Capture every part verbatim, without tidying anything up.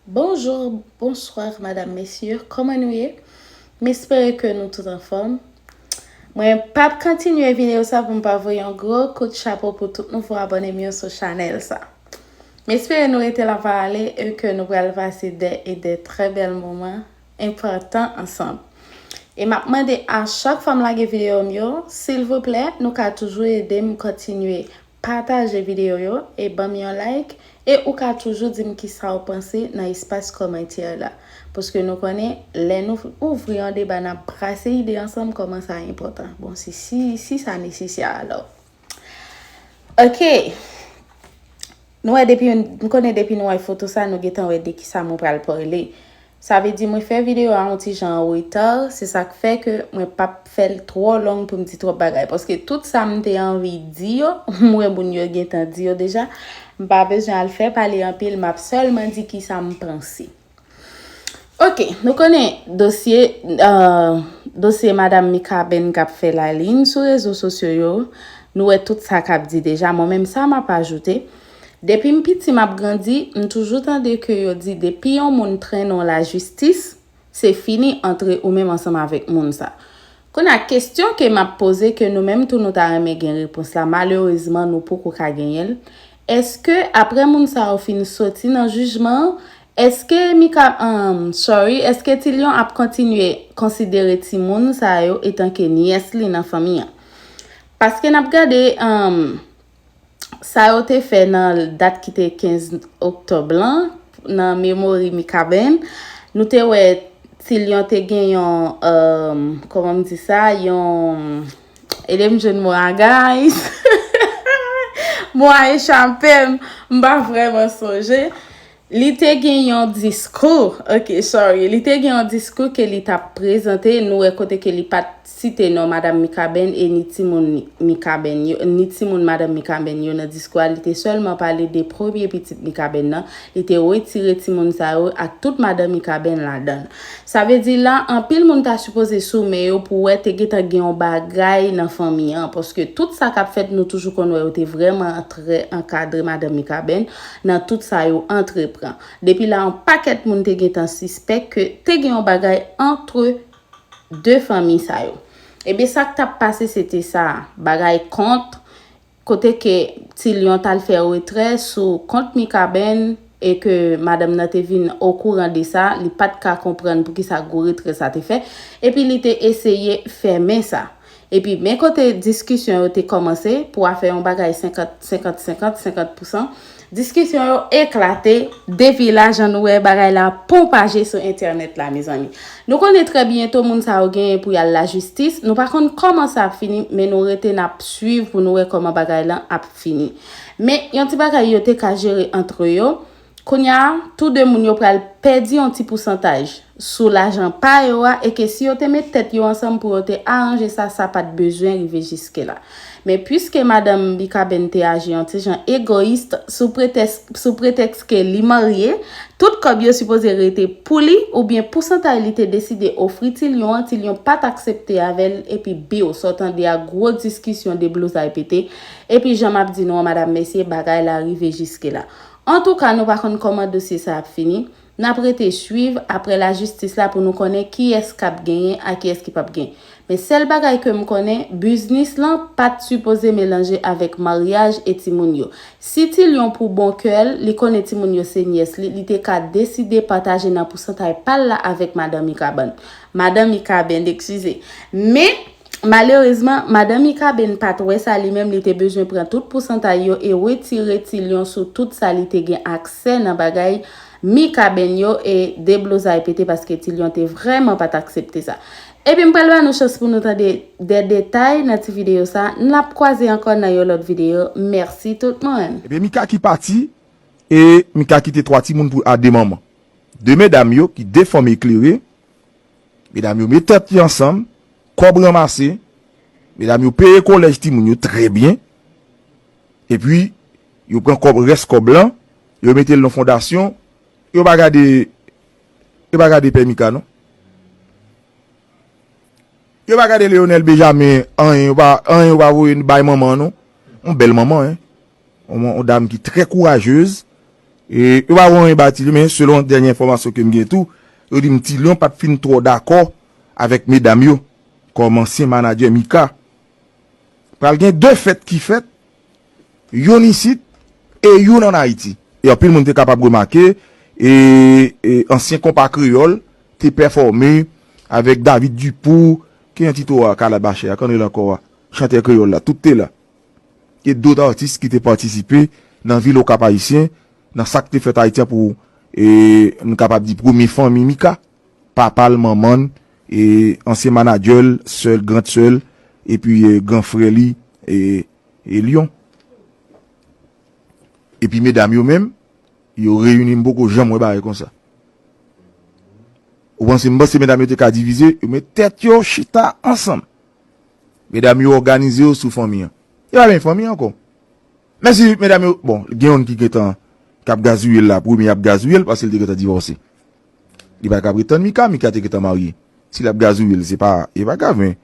Bonjou, bonswa, madam, mesye, kòman nou ye? M espere ke nou tout anfòm. Mwen p ap kontinye videyo sa pou m pa voye yon gwo kout chapo pou tout nouvo abòne m yo sou chanèl sa. M espere nou rete la pa ale e ke nou pral pase de e de trè bèl moman enpòtan ansanm. E m ap mande a chak fwa m lage videyo m yo, silvouplè, nou ka toujou ede m kontinye pataje videyo yo e ban m yon like, e ou ka toujou di m kisa w panse nan espas kòmantè la. Paske nou konnen, lè nou ouvri yon deba, n ap brase ide ansanm, kòman sa enpòtan. Bon, si, si, si sa nesesè, alò. Ok. Nou wè depi, m konnen depi nou wè foto sa, nou gentan wè de kisa mwen pral pale. Sa vle di mwen fè videyo a yon ti jan an reta, se sa k fè ke mwen p ap fè l twò long pou m di twòp bagay. Paske tout sa m te anvi di yo, m wè moun yo gentan di yo deja. M pa bezwen al fè pale anpil, m ap sèlman di kisa m panse. Ok, nou konnen dosye, euh, dosye Madam Mikaben k ap fè lalin sou rezo sosyo yo. Nou wè tout sa k ap di deja. Mwen menm sa m ap ajoute. Depi m piti m ap grandi, m toujou tande ke yo di depi yon moun trennen w lajistis, se fini antre ou menm ansanm avèk moun sa. Kounye a, kesyon ke m ap poze, ke nou menm tou nou ta renmen gen repons la, malerezman nou poko ka genyen l. Èske apre moun sa yo fin soti nan jijman an, èske Mika, um, sorry, èske Tilyon ap kontinye konsidere timoun sa yo etanke nyès li nan fanmi an? Paske n ap gade, um, sa yo te fè nan dat ki te kenz oktòb lan, nan memori Mikaben, nou te wè Tilyon te gen yon, um, kòman m di sa, yon, ede m jwenn mo a, guys. Mo a echape m, m pa vrèman sonje. Li te gen yon diskou, ok, sorry, li te gen yon diskou ke li t ap prezante, nou wè kote ke li pa t site non Madanm Mikaben e ni timoun Mikaben yo, ni timoun Madanm Mikaben yo nan diskou a, li te sèlman pale de premye pitit Mikaben nan, li te retire timoun sa yo ak tout Madanm Mikaben ladan l. Sa vle di la, anpil moun ta sipoze sou men yo pou wè te gentan gen yon bagay nan fanmi an, paske tout sa k ap fèt, nou toujou konn wè yo te vrèman trè ankadre Madanm Mikaben nan tout sa yo antreprann. Depi la, yon pakèt moun te gentan sispèk ke te gen yon bagay antre de fanmi sa yo. Ebyen, sa k t ap pase, se te sa, bagay kont, kote ke Tilyon t al fè retrè sou kont Mikaben e ke madanm nan te vin okouran de sa, li pa t ka konprann poukisa gwo retrè sa te fè, epi li te eseye fèmen sa. Epi men kote diskisyon yo te kòmanse pou afè yon bagay senkant, senkant, senkant, senkant pousan. Diskisyon yo eklate, depi la jan nou wè bagay la pwopaje sou entènèt la, mezanmi. Nou konnen trè byento moun sa yo genyen pou y al lajistis, nou pa konn kòman sa ap fini, men nou rete n ap swiv pou nou wè kòman bagay lan ap fini. Men yon ti bagay yo te ka jere antre yo, kounye a, tou de moun yo pral pèdi yon ti pousantaj sou lajan pa yo a, e ke si yo te met tèt yo ansanm pou yo te aranje sa, sa pa t bezwen rive jiske la. Men piske madanm Mikaben te aji yon ti jan egoyis sou pretèks, sou pretèks ke li marye, tout kòb yo sipoze rete pou li, oubyen pousantay li te deside ofri Tilyon an, Tilyon pa t aksepte avè l, epi biw, sa w tande a, gwo diskisyon, deblozay pete, epi jan m ap di nou an, madanm, mesye, bagay la rive jiske la. Antouka, nou pa konn kòman dosye sa ap fini. N ap rete swiv apre lajistis la pou nou konnen kiyès k ap genyen ak kiyès ki p ap gen. Men sèl bagay ke m konnen, biznis lan pa t sipoze melanje avèk maryaj e timoun yo. Si Tilyon pou bon kè l, li konnen timoun yo se nyès li, li te ka deside pataje nan pousantay pa l la avèk madanm Mikaben. Madanm Mikaben, eskize. Men, malerezman, madanm Mikaben pa t wè sa, li menm li te bezwen pran tout pousantay yo e retire Tilyon sou tout sa li te gen aksè nan bagay Mikaben yo e deblozay pete paske Tilyon te vrèman pa t aksepte sa. Epi m pral ba nou chans pou nou tande de detay nan ti videyo sa. N ap kwaze ankò nan yon lòt videyo. Mèsi tout moun. Ebyen, Mika ki pati, e Mika kite twa timoun pou a de manman. De medam yo ki de fanm eklere, medam yo met tèt yo ansanm, kòb ranmase, medam yo peye kolèj timoun yo trè byen, epi yo pran kòb, rès kòb lan, yo mete l nan fondasyon, yo pa gade, yo pa gade pè Mika non. Yo pa gade Leonel Benjamin, anyen, yo pa, anyen yo pa voye bay manman an non. Yon bèl manman, en. Yon, yon dam ki trè kourajez. E yo pa voye anyen ba Tilyon, men selon dènye enfòmasyon ke m gen tou, yo di m Tilyon pa t fin twò dakò avèk medam yo, kòm ansyen manadjè Mika. Pral gen de fèt ki fèt, youn isit e youn ann Ayiti. E anpil moun te kapab remake, e, e ansyen konpa kreyòl te pèfòme avèk David Dupou, ki yon ti tou a, Kalabachè a, k ann rele ankò a, chantè kreyòl la, tout te la. E dòt atis ki te patisipe nan vil Okap Ayisyen, nan sa k te fèt Ayiti an pou, e, nou kapab di premye fanmi Mika, papa l, manman l, e ansyen manadjè l, sè l, gran sè l, epi, e, gran frè li, e, e Lyon. Epi medam yo menm, yo reyini, m poko janm wè bagay konsa. Ou panse, m panse medam yo te ka divize, yo met tèt yo chita ansanm. Medam yo òganize yo sou fanmi an. Yo pa byen fanmi ankò. Men si medam yo, bon, gen youn ki gentan, k ap gazouye l la, premye ap gazouye l, paske l te gentan divòse. Li pa ka pretann Mika, Mika te gentan marye. Si l ap gazouye l, se pa, e pa grav, men,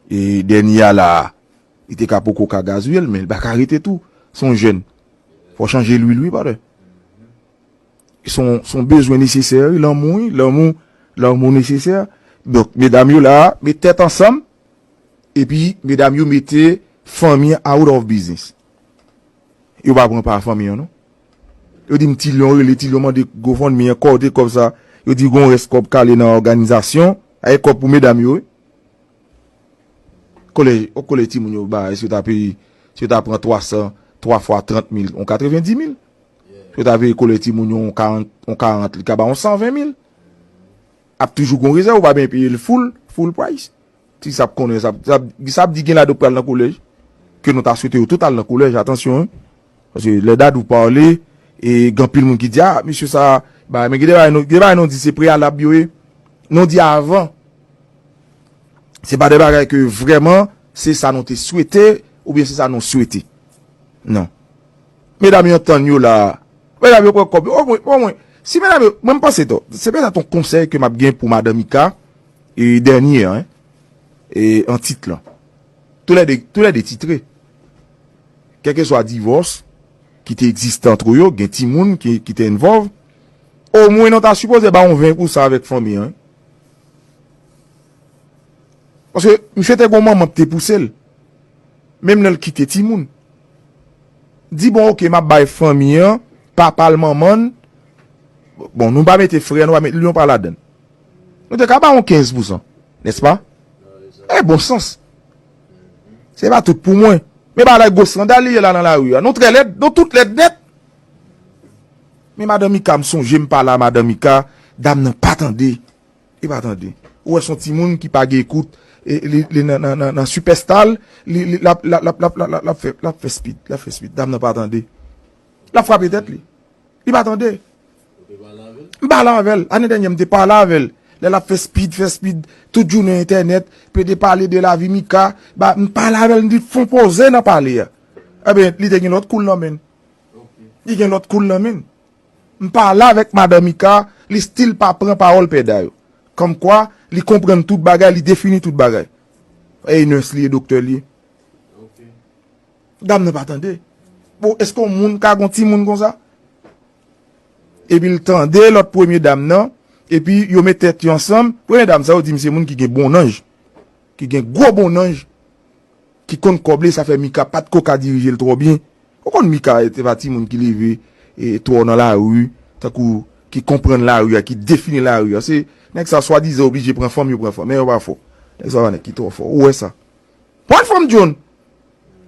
e dènye a la, li te ka poko ka gazouye l, men li pa ka rete tou. Se yon jèn. Fò chanje lwil, wi, brother. Se yon, se yon bezwen nesesè, wi, lanmou, wi, lanmou, lanmou nesesè. Donk, medam yo la, met tèt ansanm, epi medam yo mete fanmi an out of business. Yo pa pran pa fanmi an, non. Yo di m Tilyon rele, Tilyon mande GoFundMe an, kòte kòb sa. Yo di gon rès kòb k ale nan òganizasyon, ay kòb pou medam yo, wi. Kolèj, o kolèj timoun yo ba, si yo ta peye, si yo ta pran twa san, twa fwa trant mil, on katrevenndis mil. Si yo ta peye kolèj timoun yo on karant, on karant, li ka ba on san ven mil. Ap toujou gon rezèv, ou pa byen peye l full, full price. Ti sa ap konnen, sa, sa, sa ap di gen ladan pral nan kolèj. Ke nou ta swete yo tout al nan kolèj, atansyon, wi. Paske lè Dadou pale, e gen anpil moun ki di, a, mesye sa, ba, men gen de bagay nou, gen bagay nou di se preyalab yo ye. Nou di avan. Se pa de bagay ke vrèman, se sa nou te swete, oubyen se sa nou swete. Non. Medam yo antann yo la. Medam yo pran kòb yo. Omwen, omwen, si medam yo, mwen m panse to, se petèt yon konsèy ke m ap gen pou madan Mika, e dènye an, e an tit lan. Toulède, toulède titre. Kèlkeswa divòs ki te egziste antre yo, gen timoun ki, ki te envòlv, omwen nou ta sipoze ba yon ven pou sa avèk fanmi an. Paske misye te gon manman ki te pouse l. Menm lè l kite timoun. Di bon, oke, m ap bay fanmi an, papa l, manman l. Bon, nou pa mete frè, nou pa mete, nou pa ladan l. Nou te ka ba yon kenz pousan, nèspa? E bon sans. Se pa tout pou mwen. Men bagay gwo sandal li ye la nan lari a. Nou trè lèd, nou tout lèd nèt. Men madan Mika, m sonje m pale a madan Mika, dam nan pa tande. Li pa tande. Ou wè se yon timoun ki pa gen ekout, e, li, li nan, nan, nan, nan sipèsta l, li, li, l ap, l ap, l ap, l ap, l ap, l ap fè, l ap fè speed, l ap fè speed. Dam nan pa tande. L ap frape tèt li. Li pa tande. M pale avè l. Ane dènyè, m te pale avè l. Lè l ap fè speed, fè speed, tout jounen entènèt, plede pale de lavi Mika, ba, m pale avè l, m di fon poze nan pale a. Ebyen, li te gen lòt kou l nan men l. Li gen lòt kou l nan men l. M pale avèk madan Mika, li still pa pran pawòl pèda yo. Kòmkwa, li konprann tout bagay, li defini tout bagay. E nurse li ye, doktè li ye. Dam nan pa tande. Bon, èske yon moun ka gon timoun konsa? Epi l tande lòt premye dam nan, epi yo met tèt yo ansanm. Premye dam sa, yo di m se moun ki gen bon nanj, ki gen gwo bon nanj, ki konn kòb li, sa fè Mika pa t ko ka dirije l twò byen. Ou konn Mika, e, se pa timoun ki leve, e, twò nan lari, tankou ki konprann lari a, ki defini lari a. Se nèg sa swadizan oblije pran fanm, yo pran fanm, men yo pa fò. Nèg sa pa nèg ki twò fò. Ou wè sa. Pran fanm John.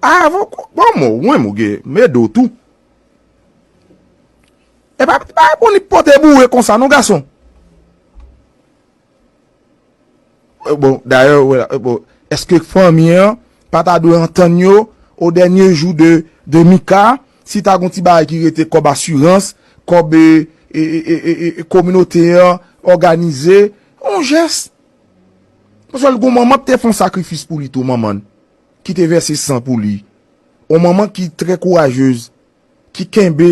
A, bon, bon, mwen, mwen, gen, m ede w tou. E pa, pa bon li pote boure konsa, non, gason. E, bon, dayè, wè la, e, bon, èske fanmi an pa ta dwe antann yo o dènye jou de, de Mika, si ta gon ti bagay ki rete kòb asirans, kòb, e, e, kominote an, òganize, yon jès. Paske l gon manman ki te fè yon sakrifis pou li tou, manman l, ki te vèse san pou li. Yon manman ki trè kourajez, ki kenbe,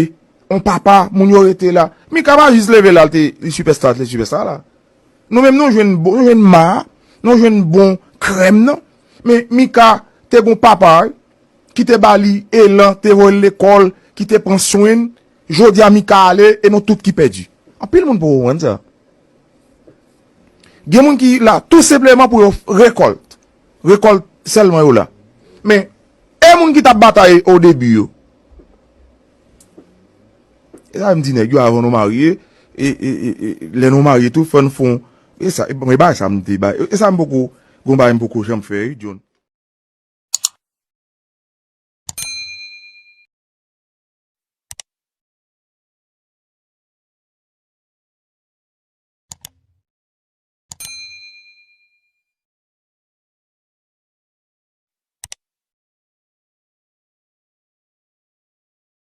yon papa, moun yo rete la. Mika pa jis leve la, l te, li sipèsta, li sipèsta la. Nou menm nou jwenn bon, nou jwenn ma, nou jwenn bon krèm nan. Men Mika te gon papa, wi, ki te ba li elan, te voye l lekòl, ki te pran swen l, Jodi a Mika ale e nou tout ki pèdi. Anpil moun poko konprann sa. Gen moun ki la tou senpleman pou yo rekòlt. Rekòlt sèlman yo la. Men, e moun ki t ap batay o debi yo. E sa m di nèg yo avan nou marye, e, e, e, e lè nou marye tou, fò n fon. E sa, e, men bagay sa m te bay. E sa m poko, gon bagay m poko janm fè, wi, John.